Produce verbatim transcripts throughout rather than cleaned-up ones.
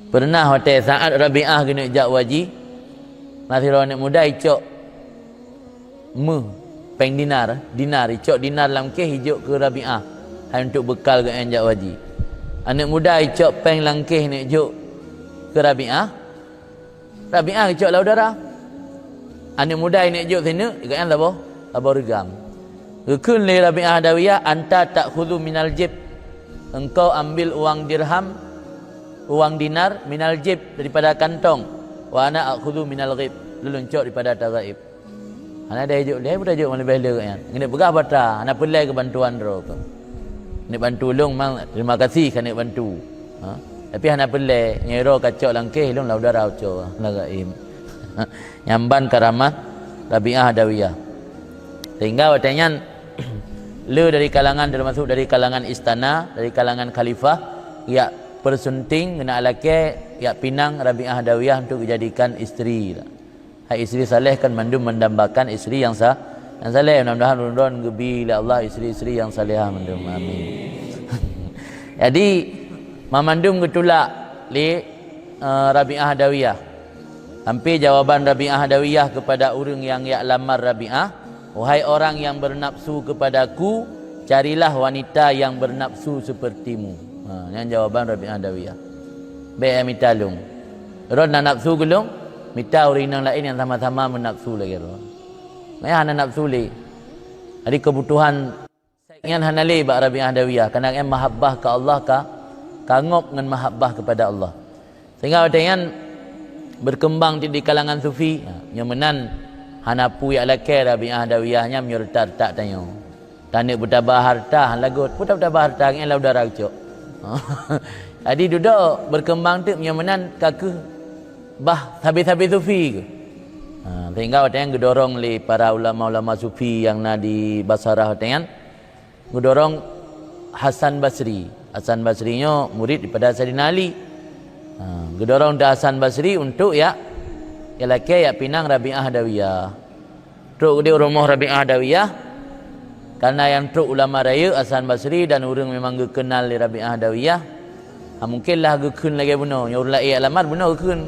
Peureunah watée saát Rabiah geuneuk jak u haji, na sidroe aneuk muda icok méuh, péng dinar, dinar, icok dinar lam kéh ijok keu Rabiah, hai untuk beukal geuh nyan jak u haji. Aneuk muda icok péng lam kéh neuk jok keu Rabiah, Rabiah geucok lam udara. Aneuk muda neuk jok sineuk, geuh nyan saboh, saboh reugam. Geukheun lé Rabiah Adawiyah, "Anta ta'khudhu minal jib." Engkau ambil uang dirham, uang dinar, "minal jib", daripada kantong, "wa ana akhudhu minal ghaib", lôn cok daripada ata gaib. Hana deh jok lé, peue tajok leubeh le nyan. Ngeuneuk peugah bata, hana peureulée keu bantuan droe keuh. Neuk bantu lôn mang, terima kasih ka neuk bantu. Ha? Tapi hana peureulée, nyoe droe ka cok lam kéh lôn lam udara ucoe, lam gaib. Nyan ban karamah Rabiah Adawiyah. Sehingga watée nyan le dari kalangan, termasuk dari kalangan istana, dari kalangan khalifah, jak peusunting, geuneuk lakée, jak pinang Rabiah Adawiyah untuk dijadikan isteri. Hai isteri saleh kan mandum mendambakan isteri yang sa-, yang saleh. Mudah-mudahan droen geubi lé Allah isteri-isteri yang salehah mandum. Amin. Jadi, mamandum geutulak lé, eh, Rabiah Adawiyah. Sampai jawaban Rabiah Adawiyah kepada ureuëng yang jak lamar Rabiah, "Wahai orang yang bernafsu kepadaku, carilah wanita yang bernafsu sepertimu." Ha, nyan jawaban Rabiah Adawiyah. Bék mita lôn. Droen na nafsu keu lôn, mita ureuëng inong laén nyang sama-sama meunafsu lagée droen. Maya hana nafsu lé. Jadi keubutuhan seks nyan hana lé bak Rabiah Adawiyah, karena nyan mahabbah keu Allah ka, ka ngok ngon mahabbah kepada Allah. Sehingga watée nyan berkembang di, di kalangan sufi. Ha, nyoe meunan hana peue jak lakée Rabiah Adawiyah nyan meunyoe reutak-reutak tanyoe. Taneuk beutaba harta, lagot, peue tabah harta nyan lam udara geucok. Jadi dudoe berkembang teuk nyoe meunan ka kheueh bah sabe-sabe sufi keuh. Ha, sehingga watée nyan geudorong lé para ulama-ulama sufi nyang na di Basrah watée nyan, geudorong Hasan Basri. Hasan Basri nyoe murid daripada Saidina Ali. Ha, geudorong lé Hasan Basri untuk jak, jak lakée jak pinang Rabiah Adawiyah. Trok di rumoh Rabiah Adawiyah, karena nyang trok ulama rayeuk Hasan Basri dan ureuëng memang geukeunal lé Rabiah Adawiyah. Ha, mungkin lah geukheun lagée bunoe, nyoe ureuëng laén jak lamar bunoe geukheun.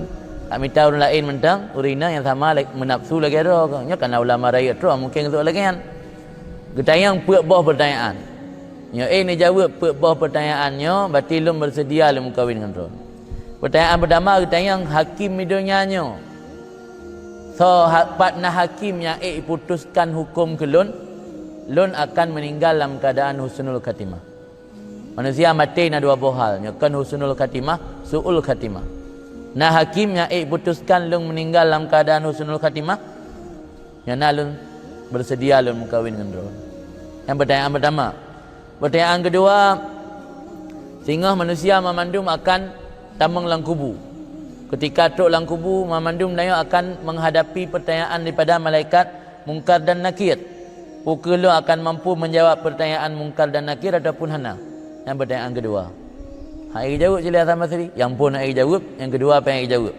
Tak mita ureuëng laén mantong, ureuëng inong nyang sama la-, meunafsu lagée droe keuh. Nyoe karena ulama rayeuk trok, mungkin geusok lagée nyan. Geutanyong peuet boh peurtanyaan. Nyoe ék neujaweueb peuet boh peurtanyaan nyoe, berarti lôn beuseudia lôn meukawen ngon droen. Peurtanyaan peurtama geutanyong, "Hakim di donya nyoe, soe ha-, pat na hakim nyang ék iputuskan huköm keu lôn, lôn akan meuninggai lam keuadaan husnul khatimah." Manusia maté na dua boh hal, nyoe kon husnul khatimah, su'ul khatimah. Na hakim nyang ék iputuskan lôn meuninggai lam keuadaan husnul khatimah, nyan na lôn beuseudia lôn meukawen ngon droen. Nyan peurtanyaan peurtama. Peurtanyaan keudua, singoh manusia mamandum akan tamong lam kubu. Keutika trok lam kubu, mamandum tanyoe akan menghadapi peurtanyaan daripada malaikat Mungkar dan Nakir. Peu kheueh lôn akan mampu menjawab peurtanyaan Mungkar dan Nakir ataupun hana? Nyan peurtanyaan keudua. Hana ék geujaweueb cit lé Hasan Basri. Nyang phon hana ék geujaweueb, nyang keudua pih hana ék geujaweueb.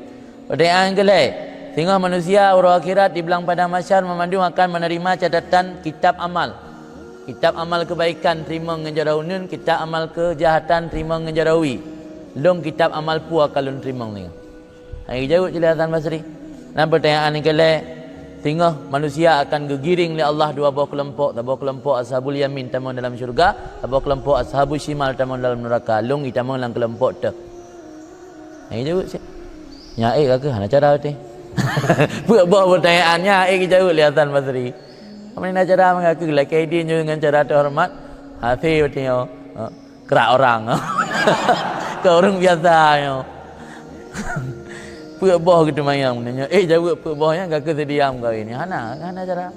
Peurtanyaan keulhée, singoh manusia uroe akhirat di blang padang mahsyar mamandum akan menerima catatan kitab amal. Kitab amal keubaikan teurimong ngon jaroe uneuen, kitab amal keujahatan teurimong ngon jaroe wie. Lôn kitab amal peue akan lôn teurimong singoh? Hana geujaweueb cit lé Hasan Basri. Nyan peurtanyaan nyang keulhée, singoh manusia akan geugiring lé Allah dua boh keulompok, saboh keulompok ashabul yamin tamong dalam syeuruga, saboh keulompok ashabul syimal tamong dalam neuraka. Lôn jitamong lam keulompok teuh. Hana geujaweueb cit. Nyan ék ka kheueh hana cara beutôi. Peuet boh peurtanyaan nyan ék geujaweueb lé Hasan Basri. Hana cara mangat kheueh lakée idin nyoe ngon cara teuhoreumat. Hase beutôi nyoe. Ha, krak orang. Keu ureuëng biasa nyoe. Peuet boh geuteumanyong nyoe. Ék jaweueb peuet boh nyan ka kheueh seudia meukawen. Hana, hana cara.